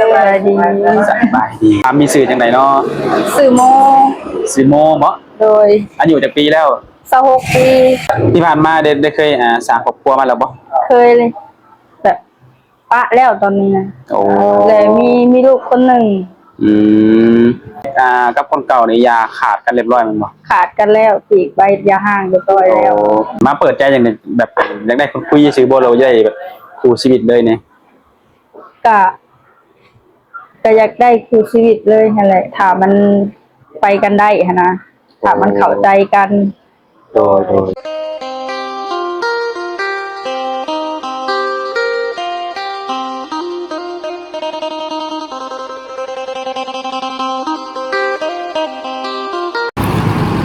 ສະບາຍດີ. ສະບາຍດີ. ຖາມມີຊື່ຈັ່ງໃດເນາະ? ຊື່ໂມ. ຊື່ໂມເນາະ? ໂດຍ. ອາຍຸຈັກປີແລ້ວ? ຊາວຫົກປີ. ທີ່ຜ່ານມາໄດ້ ໄດ້ເຄີຍ ອ່າ ສ້າງຄອບຄົວມາແລ້ວບໍ່? ເຄີຍເລີຍ ແບບ ປະແລ້ວຕອນນີ້ນະ. ໂອ້ ແລະມີ ມີລູກຄົນໜຶ່ງ. ອືມ ອ່າ ກັບຄົນເກົ່ານີ້ຢ່າຂາດກັນລຽບລ້ອຍແມ່ນບໍ່? ຂາດກັນແລ້ວ ປີກໃບຢ່າຮ້າງລຽບລ້ອຍແລ້ວ. ໂອ້ ມາເປີດໃຈຈັ່ງໃດ ແບບຢາກໄດ້ຄົນຄຸຍຊື່ບໍ່ ຫຼືວ່າຢາກໄດ້ແບບຄູ່ຊີວິດເລີຍນີ້? ກະ ກະຢາກໄດ້ຄູ່ຊີວິດເລີຍຫັ້ນແຫຼະ ຖ້າມັນໄປກັນໄດ້ຫັ້ນນະ ຖ້າມັນເຂົ້າໃຈກັນ. ໂດຍ ໂດຍ.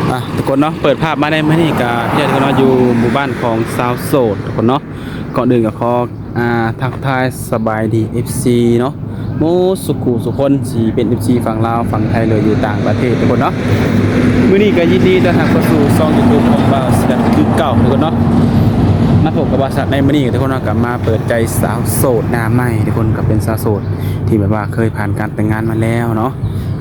ອ່ະ ທຸກຄົນເນາະ ເປີດພາບມາໃນມື້ນີ້ກະ ເຮັດໃຫ້ເນາະ ຢູ່ໝູ່ບ້ານຂອງຊາວໂສດ ທຸກຄົນເນາະ. ກ່ອນອື່ນກໍຂໍ ອ່າ ທັກທາຍສະບາຍດີ ເອັຟຊີ ເນາະ ໝົດສູ່ຄູ່ສູ່ຄົນ ຊິເປັນ ເອັຟຊີ ຝັ່ງລາວ ຝັ່ງໄທ ຫຼືຢູ່ຕ່າງປະເທດ ທຸກຄົນເນາະ. ມື້ນີ້ກໍຍິນດີຕ້ອນຮັບເຂົ້າສູ່ຊ່ອງ YouTube ຂອງບ່າວສິລັດຄືເກົ່າ ທຸກຄົນເນາະ. ມາພົບກັບບ່າວສິລັດໃນມື້ນີ້ ທຸກຄົນເນາະ ກໍມາເປີດໃຈສາວໂສດໜ້າໃໝ່ ທຸກຄົນ ກໍເປັນສາວໂສດທີ່ແບບວ່າເຄີຍຜ່ານການແຕ່ງງານມາແລ້ວເນາະ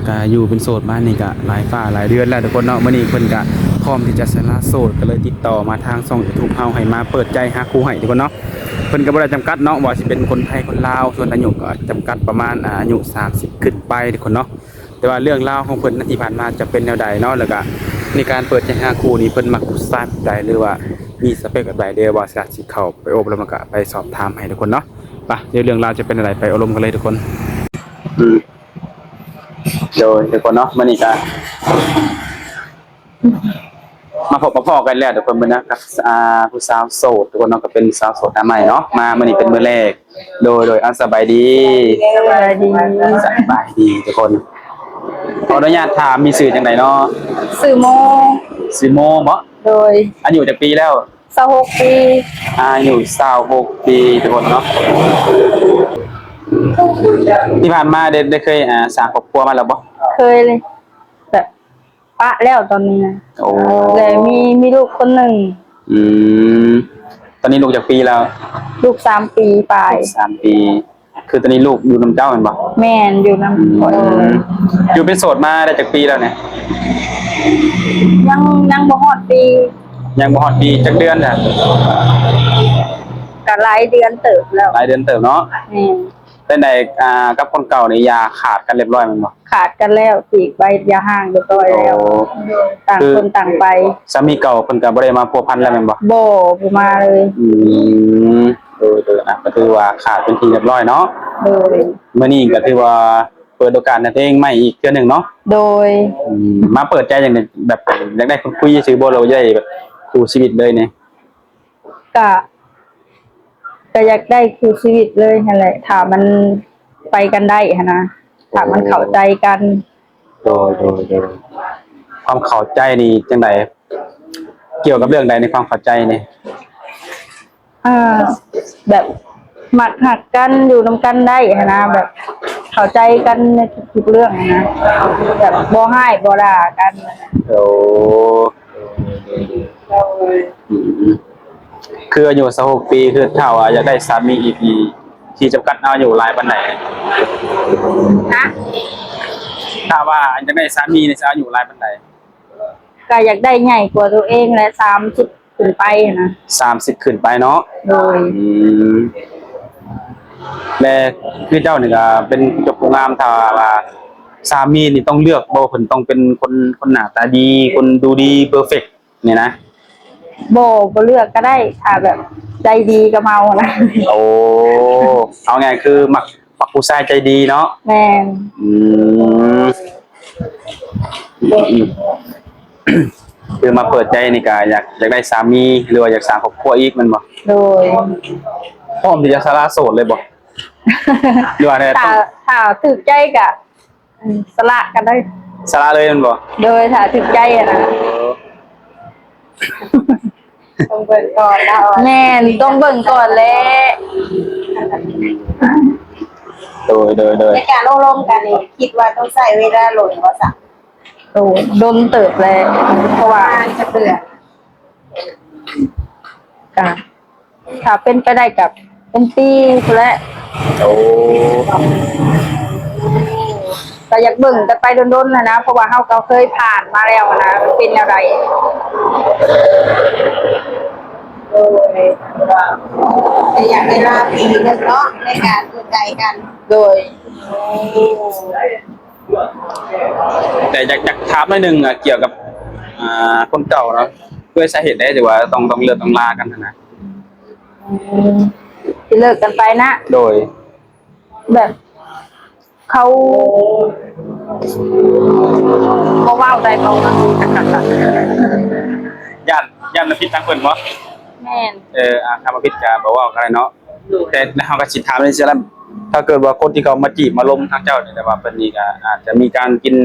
ກໍຢູ່ເປັນໂສດມານີ້ກໍຫຼາຍຟ້າຫຼາຍເດືອນແລ້ວ ທຸກຄົນເນາະ. ມື້ນີ້ເພິ່ນກໍພ້ອມທີ່ຈະສະຫຼະໂສດ ກໍເລີຍຕິດຕໍ່ມາທາງຊ່ອງ YouTube ເຮົາ ໃຫ້ມາເປີດໃຈຫາຄູ່ໃຫ້ ທຸກຄົນເນາະ. ເພິ່ນກໍບໍ່ໄດ້ຈຳກັດເນາະ ວ່າຊິເປັນຄົນໄທຄົນລາວ ສ່ວນອາຍຸກໍຈຳກັດປະມານ ອາ ອາຍຸສາມສິບຂຶ້ນໄປ ທຸກຄົນເນາະ. ແຕ່ວ່າເລື່ອງລາວຂອງເພິ່ນທີ່ຜ່ານມາຈະເປັນແນວໃດເນາະ ແລ້ວກໍໃນການເປີດໃຈຫາຄູ່ນີ້ ເພິ່ນມັກຜູ້ຊາຍແບບໃດ ຫຼືວ່າມີສະເປັກແບບໃດ ດຽວບ່າວສິລັດຊິເຂົ້າໄປໂອ້ລົມ ແລ້ວກໍໄປສອບຖາມໃຫ້ ທຸກຄົນເນາະ. ໄປ ດຽວເລື່ອງລາວຈະເປັນແນວໃດ ໄປໂອ້ລົມກັນເລີຍ ທຸກຄົນ. ອືມ ໂດຍ ທຸກຄົນເນາະ ມື້ນີ້ກໍ ມາພົບມາພໍ້ກັນແລ້ວ ທຸກຄົນ ມື້ນີ້ກັບ ອ່າ ຜູ້ສາວໂສດ ທຸກຄົນເນາະ ກໍເປັນສາວໂສດໜ້າໃໝ່ເນາະ ມາມື້ນີ້ເປັນມື້ແລກ. ໂດຍ ໂດຍ ອ່າ ສະບາຍດີ. ສະບາຍດີ. ສະບາຍດີ ທຸກຄົນ. ຂໍອະນຸຍາດຖາມ ມີຊື່ຈັ່ງໃດເນາະ? ຊື່ໂມ. ຊື່ໂມເນາະ? ໂດຍ. ອາຍຸຈັກປີແລ້ວ? ຊາວຫົກປີ. ອາຍຸຊາວຫົກປີ ທຸກຄົນເນາະ. ທີ່ຜ່ານມາໄດ້ ໄດ້ເຄີຍ ອ່າ ສ້າງຄອບຄົວມາແລ້ວບໍ່? ເຄີຍເລີຍ ແບບ ປະແລ້ວຕອນນີ້ນະ. ໂອ້ ແລະມີ ມີລູກຄົນໜຶ່ງ. ອືມ ຕອນນີ້ລູກຈັກປີແລ້ວ? ລູກສາມປີປາຍ. ລູກສາມປີ. ຄືຕອນນີ້ລູກຢູ່ນຳເຈົ້າແມ່ນບໍ່? ແມ່ນ ຢູ່ນຳຂ້ອຍ. ອືມ ຢູ່ເປັນໂສດມາໄດ້ຈັກປີແລ້ວນີ້? ຍັງ ຍັງບໍ່ຮອດປີ. ຍັງບໍ່ຮອດປີ ຈັກເດືອນລະ? ກະຫຼາຍເດືອນເຕີບແລ້ວ. ຫຼາຍເດືອນເຕີບເນາະ. ແມ່ນ. ເປັນໃດ ອ່າ ກັບຄົນເກົ່ານີ້ຢ່າຂາດກັນລຽບລ້ອຍແມ່ນບໍ່? ຂາດກັນແລ້ວ ປີກໃບຢ່າຮ້າງລຽບລ້ອຍແລ້ວ. ໂອ້ ຕ່າງຄົນຕ່າງໄປ. ສາມີເກົ່າເພິ່ນກໍບໍ່ໄດ້ມາພົວພັນແລ້ວແມ່ນບໍ່? ບໍ່ ບໍ່ມາເລີຍ. ອືມ ໂດຍ ໂດຍ ອ່ະ ກໍຖືວ່າຂາດເປັນທີ່ລຽບລ້ອຍເນາະ. ໂດຍ. ມື້ນີ້ກໍຖືວ່າເປີດໂອກາດໃຫ້ຕົວເອງໃໝ່ອີກເທື່ອໜຶ່ງເນາະ. ໂດຍ. ອືມ ມາເປີດໃຈຈັ່ງໃດ ແບບຢາກໄດ້ຄົນຄຸຍຊື່ບໍ່ ຫຼືວ່າຢາກໄດ້ແບບຄູ່ຊີວິດເລີຍນີ້? ກະ ກະຢາກໄດ້ຄູ່ຊີວິດເລີຍຫັ້ນແຫຼະ ຖ້າມັນໄປກັນໄດ້ຫັ້ນນະ ຖ້າມັນເຂົ້າໃຈກັນ. ໂດຍ ໂດຍ ໂດຍ. ຄວາມເຂົ້າໃຈນີ້ຈັ່ງໃດ? ກ່ຽວກັບເລື່ອງໃດໃນຄວາມເຂົ້າໃຈນີ້? ອ່າ ແບບມັກຮັກກັນ ຢູ່ນຳກັນໄດ້ຫັ້ນນະ ແບບເຂົ້າໃຈກັນໃນທຸກໆເລື່ອງຫັ້ນນະ ແບບບໍ່ຮ້າຍບໍ່ດ່າກັນ. ໂອ້ ໂດຍ ຄືອາຍຸຊາວຫົກປີ ຄືຖ້າວ່າຢາກໄດ້ສາມີອີກນີ້ ຊິຈຳກັດເອົາອາຍຸຫຼາຍປານໃດ? ຮະ? ຖ້າວ່າຢາກໄດ້ສາມີນີ້ ຊິເອົາອາຍຸຫຼາຍປານໃດ? ກໍຢາກໄດ້ໃຫຍ່ກວ່າຕົວເອງແຫຼະ ສາມສິບຂຶ້ນໄປຫັ້ນນະ. ສາມສິບຂຶ້ນໄປເນາະ? ໂດຍ. ອືມ ແລະ ຄືເຈົ້ານີ້ກໍເປັນຜູ້ຈົບຜູ້ງາມ ຖ້າວ່າສາມີນີ້ຕ້ອງເລືອກບໍ່? ເພິ່ນຕ້ອງເປັນຄົນ ຄົນໜ້າຕາດີ ຄົນດູດີ ເພີເຟັກ ນີ້ນະ? ບໍ່ ບໍ່ເລືອກກໍໄດ້ ຖ້າແບບໃຈດີກັບເຮົານະ. ໂອ້ ເອົາງ່າຍຄືມັກ ມັກຜູ້ຊາຍໃຈດີເນາະ? ແມ່ນ. ອືມ ຄືມາເປີດໃຈນີ້ກະຢາກ ຢາກໄດ້ສາມີ ຫຼືວ່າຢາກສ້າງຄອບຄົວອີກແມ່ນບໍ່? ໂດຍ. ພ້ອມທີ່ຈະສະຫຼະໂສດເລີຍບໍ່? ຫຼືວ່າແນວ ຖ້າ ຖ້າຖືກໃຈກະ ອືມ ສະຫຼະກັນເລີຍ. ສະຫຼະເລີຍແມ່ນບໍ່? ໂດຍ ຖ້າຖືກໃຈຫັ້ນນະ. ໂອ້ ຕ້ອງເບິ່ງກ່ອນເນາະ. ແມ່ນ ຕ້ອງເບິ່ງກ່ອນແຫຼະ. ໂດຍ ໂດຍ ໂດຍ. ໃນການໂອ້ລົມກັນນີ້ ຄິດວ່າຕ້ອງໃຊ້ເວລາດົນບໍ່ຊະ? ໂດນ ດົນເຕີບແຫຼະ ເພາະວ່າ ປະມານຈັກເດືອນ? ກະ ຖ້າເປັນໄປໄດ້ກໍເປັນປີພຸ້ນແຫຼະ. ໂອ້ ກໍຢາກເບິ່ງກັນໄປດົນໆຫັ້ນນະ ເພາະວ່າເຮົາກໍເຄີຍຜ່ານມາແລ້ວຫັ້ນນະ ມັນເປັນແນວໃດ. ໂດຍ ກໍຢາກເວລາປີໜຶ່ງເນາະ ໃນການເປີດໃຈກັນ. ໂດຍ ແຕ່ຢາກ ຢາກຖາມໜ້ອຍໜຶ່ງ ອາ ກ່ຽວກັບ ອາ ຄົນເກົ່າເນາະ ດ້ວຍສາເຫດໃດທີ່ວ່າຕ້ອງ ຕ້ອງເລີກຕ້ອງລາກັນຫັ້ນນະ? ອືມ ທີ່ເລີກກັນໄປນະ? ໂດຍ ແບບເຂົາບໍ່ເວົ້າໄດ້ບໍ່? ຢ້ານ ຢ້ານມັນຜິດທາງເພິ່ນບໍ່? ແມ່ນ. ເອີ ອາ ຖ້າບໍ່ຜິດກໍບໍ່ເວົ້າກໍໄດ້ເນາະ. ແຕ່ເຮົາກໍຊິຖາມຈັ່ງຊີ້ລະ ຖ້າເກີດວ່າຄົນທີ່ເຂົາມາຈີບມາລົມທາງເຈົ້ານີ້ ແຕ່ວ່າເພິ່ນນີ້ກໍອາດຈະມີການກິນ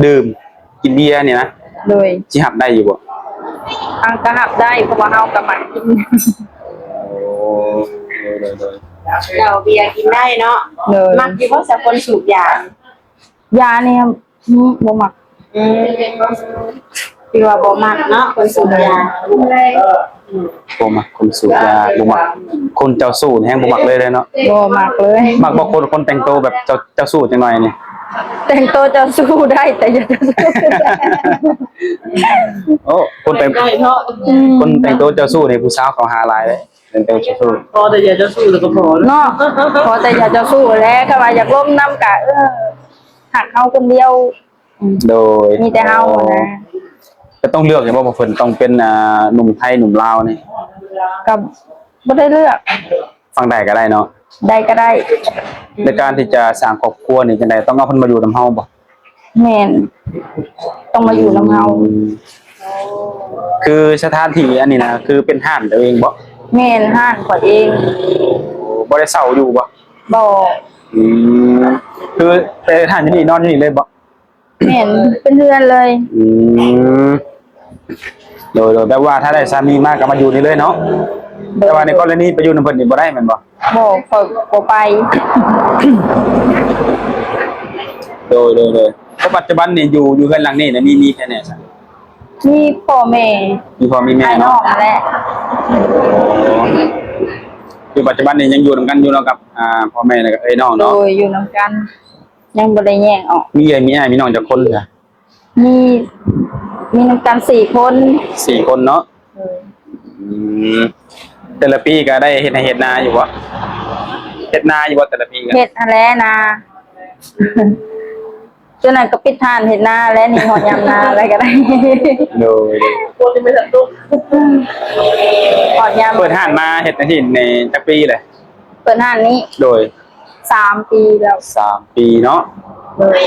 ດື່ມ ກິນເບຍນີ້ນະ? ໂດຍ. ຊິຮັບໄດ້ຢູ່ບໍ່? ອັນກໍຮັບໄດ້ ເພາະວ່າເຮົາກໍມັກກິນ. ໂອ້ ໂດຍໆໆ ເຫຼົ້າເບຍກິນໄດ້ເນາະ. ໂດຍ. ມັກຢູ່ບໍ່ຊະ ຄົນສູບຢາ? ຢານີ້ ອືມ ບໍ່ມັກ. ອືມ ຄືວ່າບໍ່ມັກເນາະ ຄົນສູບຢາ. ບໍ່ມັກຄົນສູບຢາ ບໍ່ມັກຄົນເຈົ້າຊູ້ ແຮງບໍ່ມັກເລີຍເນາະ. ບໍ່ມັກເລີຍ. ມັກບໍ່ຄົນ ຄົນແຕ່ງໂຕແບບເຈົ້າ ເຈົ້າຊູ້ຈັກໜ່ອຍນີ້? ແຕ່ງໂຕເຈົ້າຊູ້ໄດ້ ແຕ່ຢ່າເຈົ້າຊູ້. ໂອ້ ຄົນແຕ່ງ ໄດ້ເນາະ. ອືມ ຄົນແຕ່ງໂຕເຈົ້າຊູ້ນີ້ ຜູ້ສາວເຂົາຫາຫຼາຍເດ້ ແຕ່ງໂຕເຈົ້າຊູ້. ພໍແຕ່ຢ່າເຈົ້າຊູ້ແລ້ວກໍພໍເນາະ. ພໍແຕ່ຢ່າເຈົ້າຊູ້ແຫຼະ ຄັນວ່າຢາກລົມນຳກະ ເອີ ຮັກເຮົາຄົນດຽວ. ອືມ ໂດຍ ມີແຕ່ເຮົາຫັ້ນນະ. ກໍຕ້ອງເລືອກຢູ່ບໍ່ວ່າເພິ່ນຕ້ອງເປັນ ອ່າ ໜຸ່ມໄທ ໜຸ່ມລາວນີ້? ກໍບໍ່ໄດ້ເລືອກ ຝັ່ງໃດກໍໄດ້ເນາະ. ໃດກໍໄດ້. ໃນການທີ່ຈະສ້າງຄອບຄົວນີ້ຈັ່ງໃດ ຕ້ອງເອົາເພິ່ນມາຢູ່ນຳເຮົາບໍ່? ແມ່ນ ຕ້ອງມາຢູ່ນຳເຮົາ. ອືມ ຄືສະຖານທີ່ອັນນີ້ນະ ຄືເປັນຮ້ານຕົວເອງບໍ່? ແມ່ນ ຮ້ານຂ້ອຍເອງ. ໂອ້ ບໍ່ໄດ້ເຊົ່າຢູ່ບໍ່? ບໍ່. ອືມ ຄືແຕ່ຮ້ານຢູ່ນີ້ ນອນຢູ່ນີ້ເລີຍບໍ່? ແມ່ນ ເປັນເຮືອນເລີຍ. ອືມ ໂດຍໆ ແບບວ່າຖ້າໄດ້ສາມີມາກໍມາຢູ່ນີ້ເລີຍເນາະ. ໂດຍ. ແຕ່ວ່າໃນກໍລະນີໄປຢູ່ນຳເພິ່ນນີ້ບໍ່ໄດ້ແມ່ນບໍ່? ບໍ່ ຂ້ອຍບໍ່ໄປ. ໂດຍໆ ແຕ່ປັດຈຸບັນນີ້ຢູ່ ຢູ່ເຮືອນຫຼັງນີ້ນະ ມີ ມີໃຜແດ່ຊະ? ມີພໍ່ແມ່ ມີພໍ່ມີແມ່ເນາະ. ອ້າຍນ້ອງຫັ້ນແຫຼະ. ໂອ້ ຄືປັດຈຸບັນນີ້ຍັງຢູ່ນຳກັນຢູ່ເນາະ ກັບ ອ່າ ພໍ່ແມ່ ແລ້ວກໍເອື້ອຍນ້ອງເນາະ. ໂດຍ ຢູ່ນຳກັນ ຍັງບໍ່ໄດ້ແຍກອອກ. ມີເອື້ອຍມີອ້າຍມີນ້ອງຈັກຄົນຊະ? ມີ ມີນຳກັນສີ່ຄົນ. ສີ່ຄົນເນາະ. ໂດຍ. ອືມ ແຕ່ລະປີກໍໄດ້ເຮັດໄຮ່ເຮັດນາຢູ່ບໍ່? ເຮັດນາຢູ່ບໍ່ແຕ່ລະປີ? ເຮັດຫັ້ນແຫຼະນາ ສ່ວນນັ້ນກໍປິດຮ້ານເຮັດນາແຫຼະ ນີ້ຮອດຍາມນາແລ້ວກໍໄດ້. ໂດຍ. ຮອດຍາມ ເປີດຮ້ານມາເຮັດອາຊີບນີ້ຈັກປີແລ້ວ? ເປີດຮ້ານນີ້ ໂດຍ ສາມປີແລ້ວ. ສາມປີເນາະ. ໂດຍ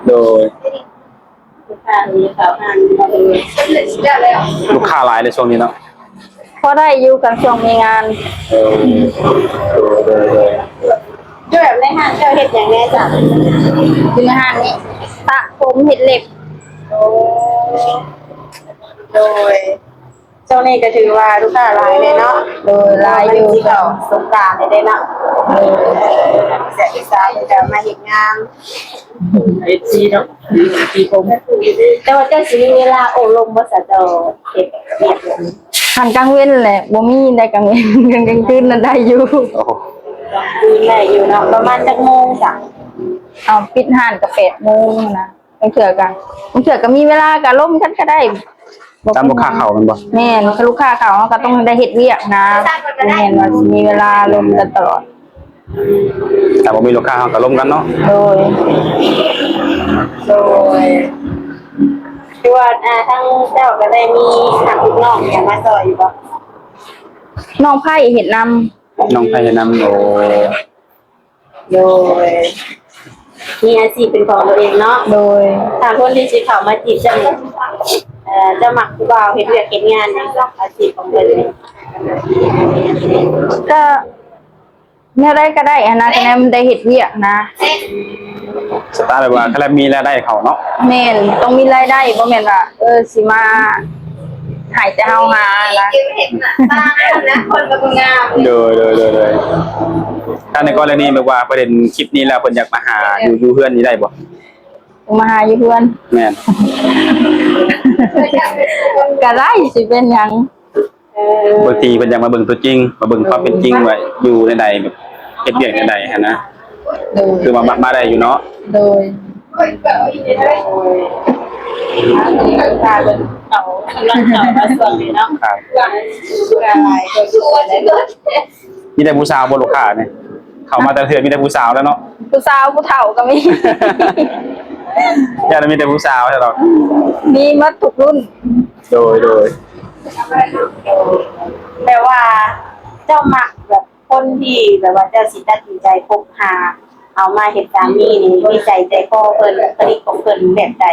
ໂດຍ. ລູກຄ້າມີເຂົ້າຮ້ານບໍ່ເອີຍ? ລູກຄ້າຫຼາຍໃນຊ່ວງນີ້ເນາະ. ພໍໄດ້ຢູ່ ກັນຊ່ວງມີງານ. ເອີ ໂດຍໆ. ຢູ່ແບບໃນຮ້ານເຈົ້າເຮັດຫຍັງແດ່ຈ້ະ? ຢູ່ໃນຮ້ານນີ້ ປະຜົມ ເຮັດເລັບ. ໂອ້ ໂດຍ. ຊ່ວງນີ້ກໍຖືວ່າລູກຄ້າຫຼາຍແດ່ເນາະ. ໂດຍ ຫຼາຍຢູ່. ເຂົ້າສົງການແລ້ວເດ້ເນາະ. ໂດຍ. ແຊະຜູ້ສາວເພິ່ນກໍມາເຮັດງານ ເອັຟຊີເນາະ ເອັຟຊີຜົມ. ແຕ່ວ່າເຈົ້າຊິມີເວລາໂອ້ລົມບໍ່ຊະ ເຈົ້າເຮັດວຽກ? ຄັນກາງເວັນແຫຼະ ບໍ່ມີໄດ໋ກາງເວັນ ກາງຄືນນັ້ນໄດ້ຢູ່. ໂອ້ ກາງຄືນໄດ້ຢູ່ເນາະ. ປະມານຈັກໂມງຊະ? ເອົາ ປິດຮ້ານກໍແປດໂມງນະ. ບາງເທື່ອກໍ ບາງເທື່ອກໍມີເວລາກໍລົມກັນກໍໄດ້. ຕາມລູກຄ້າເຂົ້າແມ່ນບໍ່? ແມ່ນ ຄັນລູກຄ້າເຂົ້າເຮົາກໍຕ້ອງໄດ້ເຮັດວຽກນະ. ບໍ່ແມ່ນວ່າຊິມີເວລາລົມກັນຕະຫຼອດ. ຖ້າບໍ່ມີລູກຄ້າເຮົາກໍລົມກັນເນາະ. ໂດຍ ໂດຍ. ຄືວ່າ ອ່າ ທາງເຈົ້າກໍໄດ້ມີທາງລູກນ້ອງຫຍັງມາຊ່ອຍຢູ່ບໍ່? ນ້ອງໄພ້ເຮັດນຳ. ນ້ອງໄພ້ເຮັດນຳ. ໂອ້ ໂດຍ. ມີອາຊີບເປັນຂອງຕົວເອງເນາະ. ໂດຍ. ຖ້າຄົນທີ່ຊິເຂົ້າມາຈີບເຈົ້ານີ້ ເອີ ເຈົ້າມັກຜູ້ບ່າວເຮັດວຽກເຮັດງານຫຍັງ? ອາຊີບຂອງເພິ່ນນີ້ ກໍແນວໃດກໍໄດ້ຫັ້ນນະ ແຕ່ແນວມັນໄດ້ເຮັດວຽກນະ. ສະໄຕລ໌ແບບວ່າ ຄັນແລ້ວມີລາຍໄດ້ເຂົ້າເນາະ. ແມ່ນ ຕ້ອງມີລາຍໄດ້ ບໍ່ແມ່ນວ່າ ເອີ ຊິມາໃຫ້ແຕ່ເຮົາຫານະ. ໂດຍໆໆໆ. ຖ້າໃນກໍລະນີແບບວ່າເພິ່ນເຫັນຄລິບນີ້ແລ້ວ ເພິ່ນຢາກມາຫາຢູ່ ຢູ່ເຮືອນນີ້ໄດ້ບໍ່? ມາຫາຢູ່ເຮືອນ? ແມ່ນ. ກໍໄດ້ ຊິເປັນຫຍັງ. ເອີ ບາງທີເພິ່ນຢາກມາເບິ່ງຕົວຈິງ ມາເບິ່ງຄວາມເປັນຈິງວ່າຢູ່ແນວໃດ ແບບເຮັດວຽກແນວໃດຫັ້ນນະ. ໂດຍ ຄືວ່າມາ ມາໄດ້ຢູ່ເນາະ. ໂດຍ ມີແຕ່ຜູ້ສາວບໍ່ລູກຄ້ານີ້? ເຂົ້າມາແຕ່ລະເທື່ອມີແຕ່ຜູ້ສາວແລ້ວເນາະ. ຜູ້ສາວຜູ້ເຖົ້າກໍມີ. ຢ້ານມີແຕ່ຜູ້ສາວຊະດອກ. ມີໝົດທຸກລຸ້ນ. ໂດຍ ໂດຍ ແປວ່າເຈົ້າມັກແບບຄົນທີ່ແບບວ່າເຈົ້າຊິຕັດສິນໃຈຄົບຫາ ເອົາມາເຮັດສາມີນີ້ ນິໄສໃຈຄໍເພິ່ນ ບຸກຄະລິກຂອງເພິ່ນແບບໃດ?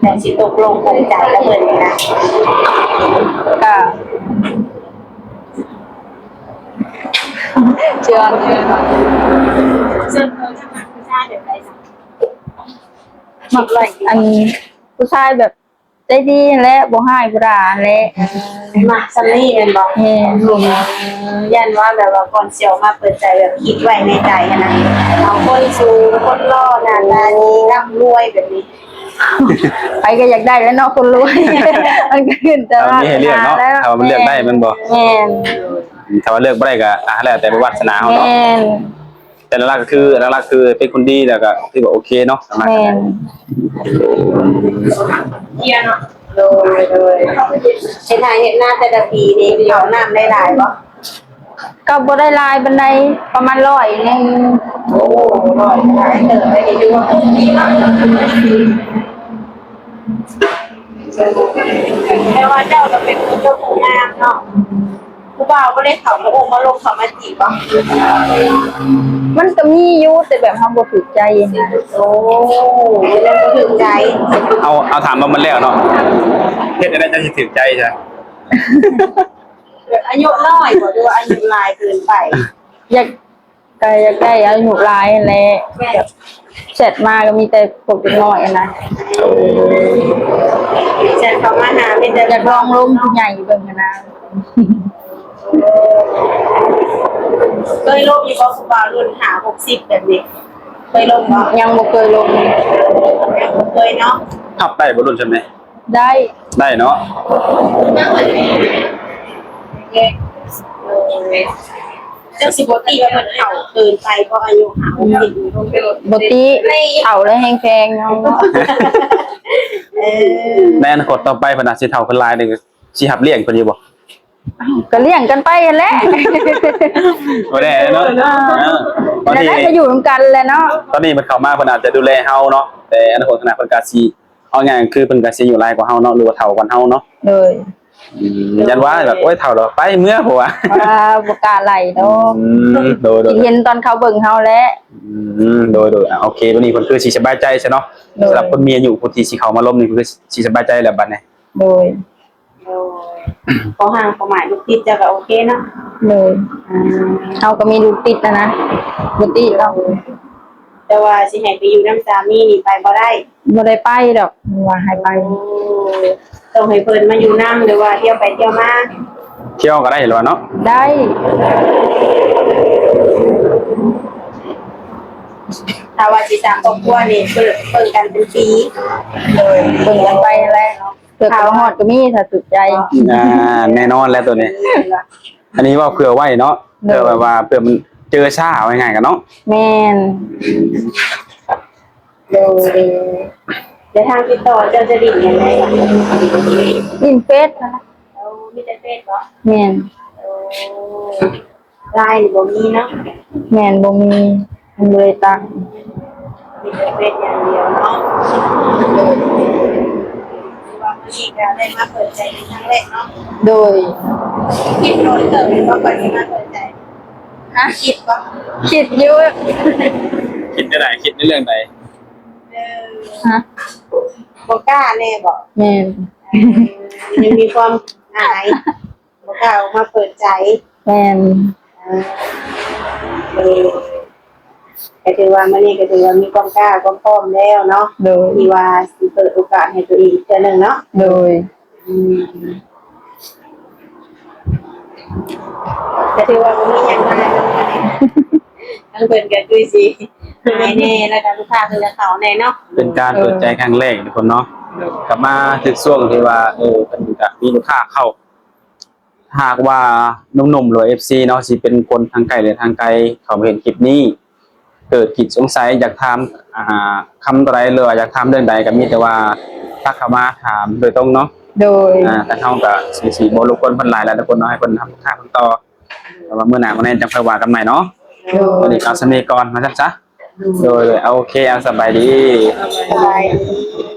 ຈັ່ງຊິຕົກລົງປົງໃຈກັບເພິ່ນນີ້ນະ. ກະ ເຊື່ອ ສ່ວນຕົວເຈົ້າມັກຜູ້ຊາຍແບບໃດ? ມັກ ອັນ ຜູ້ຊາຍແບບໃຈດີຫັ້ນແຫຼະ ບໍ່ຮ້າຍບໍ່ດ່າຫັ້ນແຫຼະ. ມັກສ່ຳນີ້ແມ່ນບໍ່? ແມ່ນ. ຢ້ານວ່າແບບວ່າກ່ອນຊິອອກມາເປີດໃຈ ແບບຄິດໄວ້ໃນໃຈຫັ້ນນະ ເອົາຄົນສູງ ຄົນຫຼໍ່ ໜ້າຕາດີ ລ່ຳລວຍແບບນີ້. ໃຜກໍຢາກໄດ້ແຫຼະເນາະ ຄົນລວຍ. ມັນກໍຂຶ້ນແຕ່ວ່າມີໃຫ້ເລືອກເນາະ. ຖ້າວ່າມັນເລືອກໄດ້ແມ່ນບໍ່? ແມ່ນ. ຖ້າວ່າເລືອກບໍ່ໄດ້ກໍ ອ່າ ແລ້ວແຕ່ວາສະໜາເຮົາເນາະ. ແມ່ນ. ແຕ່ຫຼັກໆກໍຄື ຫຼັກໆຄືເປັນຄົນດີ ແລ້ວກໍຖືວ່າໂອເຄເນາະ. ແມ່ນ. ໂດຍ ໂດຍ. ເຮັດໄຮ່ເຮັດນາແຕ່ລະປີນີ້ ເຂົ້ານ້ຳໄດ້ຫຼາຍບໍ່? ກໍບໍ່ໄດ້ຫຼາຍປານໃດ ປະມານຮ້ອຍໜຶ່ງ. ໂອ້ ຮ້ອຍ ຫຼາຍເຕີບເລີຍຢູ່. ແຕ່ວ່າເຈົ້າກໍເປັນຜູ້ເຈົ້າຜູ້ງາມເນາະ. ຜູ້ບ່າວບໍ່ໄດ້ເຂົ້າມາໂອ້ມາລົມເຂົ້າມາຈີບບໍ່? ມັນກໍມີຢູ່ ແຕ່ແບບເຮົາບໍ່ຖືກໃຈນະ. ໂອ້ ຍັງບໍ່ຖືກໃຈ. ເອົາ ເອົາຖາມວ່າມັນແລ້ວເນາະ ເຮັດຈັ່ງໃດຈັ່ງຊິຖືກໃຈຊະ? ແບບອາຍຸນ້ອຍບໍ່ ຫຼືວ່າອາຍຸຫຼາຍເກີນໄປ? ຢາກ ກໍຢາກໄດ້ອາຍຸຫຼາຍຫັ້ນແຫຼະ. ແບບແຊັດມາກໍມີແຕ່ພວກເດັກນ້ອຍຫັ້ນນະ. ແຊັດເຂົ້າມາຫາມີແຕ່ ຢາກລອງລົມຜູ້ໃຫຍ່ເບິ່ງຫັ້ນນະ. ເຄີຍລົມຢູ່ບໍ່ ຜູ້ບ່າວລຸ້ນຫ້າຫົກສິບແບບນີ້? ເຄີຍລົມບໍ່? ຍັງບໍ່ເຄີຍລົມ. ຍັງບໍ່ເຄີຍເນາະ. ຮັບໄດ້ບໍ່ລຸ້ນຊ່ຳນີ້? ໄດ້ ໄດ້ເນາະ. ເຈົ້າຊິບໍ່ຕິວ່າເພິ່ນເຖົ້າເກີນໄປບໍ່ ອາຍຸຫ້າຫົກສິບ? ບໍ່ຕິ ເຖົ້າແລ້ວແຮງແພງເນາະ. ເອີ ໃນອະນາຄົດຕໍ່ໄປເພິ່ນອາດຊິເຖົ້າຂຶ້ນຫຼາຍນີ້ ຊິຮັບລ້ຽງເພິ່ນຢູ່ບໍ່? ກໍລ້ຽງກັນໄປຫັ້ນແຫຼະ. ບໍ່ແນ່ເນາະ. ເອີ ເອີ ບາງທີກໍຢູ່ນຳກັນແຫຼະເນາະ. ຕອນນີ້ເພິ່ນເຂົ້າມາເພິ່ນອາດຈະດູແລເຮົາເນາະ ແຕ່ອະນາຄົດຂ້າງໜ້າເພິ່ນກໍຊິ ເອົາງ່າຍຄືເພິ່ນກໍຊິອາຍຸຫຼາຍກວ່າເຮົາເນາະ ຫຼືວ່າເຖົ້າກວ່າເຮົາເນາະ. ໂດຍ ອືມ ຢ້ານວ່າແບບ ໂອ້ຍ ເຖົ້າແລ້ວໄປເມືອ ເພາະວ່າ ວ່າບໍ່ກ້າໄລ່ດອກ. ອືມ ໂດຍ ໂດຍ ຊິເຫັນຕອນເຂົາເບິ່ງເຮົາແຫຼະ. ອືມ ໂດຍ ໂດຍ ອາ ໂອເຄ ບັດນີ້ເພິ່ນຄືຊິສະບາຍໃຈຊະເນາະ. ໂດຍ ສຳລັບຄົນມີອາຍຸ ຜູ້ທີ່ຊິເຂົ້າມາລົມນີ້ ເພິ່ນຄືຊິສະບາຍໃຈແລ້ວບັດນີ້. ໂດຍ ໂດຍ ພໍຮ່າງພໍໝາຍລູກຕິດເຈົ້າກໍໂອເຄເນາະ. ໂດຍ ອືມ ເຮົາກໍມີລູກຕິດນະນະ ບໍ່ຕິດດອກ. ແຕ່ວ່າຊິໃຫ້ໄປຢູ່ນຳສາມີນີ້ໄປບໍ່ໄດ້? ບໍ່ໄດ້ໄປດອກ ວ່າໃຫ້ໄປ. ໂອ້ ຕ້ອງໃຫ້ເພິ່ນມາຢູ່ນຳ ຫຼືວ່າທ່ຽວໄປທ່ຽວມາ? ທ່ຽວກໍໄດ້ແຫຼະເນາະ. ໄດ້ ຖ້າວ່າຊິສ້າງຄອບຄົວນີ້ ເບິ່ງ ເບິ່ງກັນເປັນປີ. ໂດຍ ເບິ່ງກັນໄປຫັ້ນແຫຼະ. ເພື່ອບໍ່ຮອດກໍມີ ຖ້າຖືກໃຈ. ອ່າ ແນ່ນອນແລ້ວໂຕນີ້. ອັນນີ້ເວົ້າເຜື່ອໄວ້ເນາະ. ໂດຍ ເພື່ອແບບວ່າ ເພື່ອມັນເຈີຊ້າ ເວົ້າງ່າຍໆກັນເນາະ. ແມ່ນ. ໂດຍ ແລ້ວທາງຕິດຕໍ່ເຈົ້າຈະຫຼິ້ນຫຍັງແດ່? ຫຼິ້ນເຟສນະ. ໂອ້ ມີແຕ່ເຟສບໍ? ແມ່ນ. ໂອ້ ລາຍນີ້ບໍ່ມີເນາະ? ແມ່ນ ບໍ່ມີ ມັນບໍ່ໄດ້ຕັ້ງ. ມີແຕ່ເຟສຢ່າງດຽວເນາະ. ຄືວ່າມື້ນີ້ກໍໄດ້ມາເປີດໃຈເປັນຄັ້ງແລກເນາະ. ໂດຍ ຄິດດົນເຕີບບໍ່ ກ່ອນຊິມາເປີດໃຈ? ຮະ? ຄິດບໍ່? ຄິດຢູ່. ຄິດແນວໃດ? ຄິດໃນເລື່ອງໃດ? ເອີ ຮະ? ບໍ່ກ້າແນ່ບໍ? ແມ່ນ. ເອີ ຍັງມີຄວາມອາຍ. ບໍ່ກ້າອອກມາເປີດໃຈ. ແມ່ນ. ເອີ ກໍຖືວ່າມື້ນີ້ກໍຖືວ່າມີຄວາມກ້າຄວາມພ້ອມແລ້ວເນາະ. ໂດຍ ທີ່ວ່າຊິເປີດໂອກາດໃຫ້ຕົວເອງອີກເທື່ອໜຶ່ງເນາະ. ໂດຍ ອືມ ກໍຖືວ່າບໍ່ມີຫຍັງຫຼາຍ ທາງເພິ່ນກໍຄືຊິຫາຍແດ່ ແລ້ວກໍລູກຄ້າເພິ່ນກໍເຂົ້າແດ່ເນາະ. ເປັນການເປີດໃຈຄັ້ງແລກທຸກຄົນເນາະ. ໂດຍ ກັບມາຖືກຊ່ວງທີ່ວ່າ ເອີ ເພິ່ນກໍມີລູກຄ້າເຂົ້າ. ຫາກວ່າໜຸ່ມໆ ຫຼືວ່າ ເອັຟຊີ ເນາະ ຊິເປັນຄົນທາງໃກ້ ຫຼື ທາງໄກ ເຂົ້າມາເຫັນຄລິບນີ້ ເກີດຄິດສົງໄສ ຢາກຖາມ ອ່າ ຄຳໃດ ຫຼືວ່າຢາກຖາມເລື່ອງໃດ ກໍມີແຕ່ວ່າທັກເຂົ້າມາຖາມໂດຍຕົງເນາະ. ໂດຍ ອ່າ ທາງເຮົາກໍຊິ ຊິບໍ່ລົບກວນເພິ່ນຫຼາຍແລ້ວທຸກຄົນເນາະ ໃຫ້ເພິ່ນທຳ ທຳຕໍ່ ແຕ່ວ່າມື້ໜ້າມື້ໃນຈັ່ງຄ່ອຍວ່າກັນໃໝ່ເນາະ. ໂດຍ ວັນນີ້ກໍສ່ຳນີ້ກ່ອນ ວ່າຊັ້ນຊະ. ໂດຍ ໂດຍ ໂອເຄ ເອົາ ສະບາຍດີ. ສະບາຍດີ.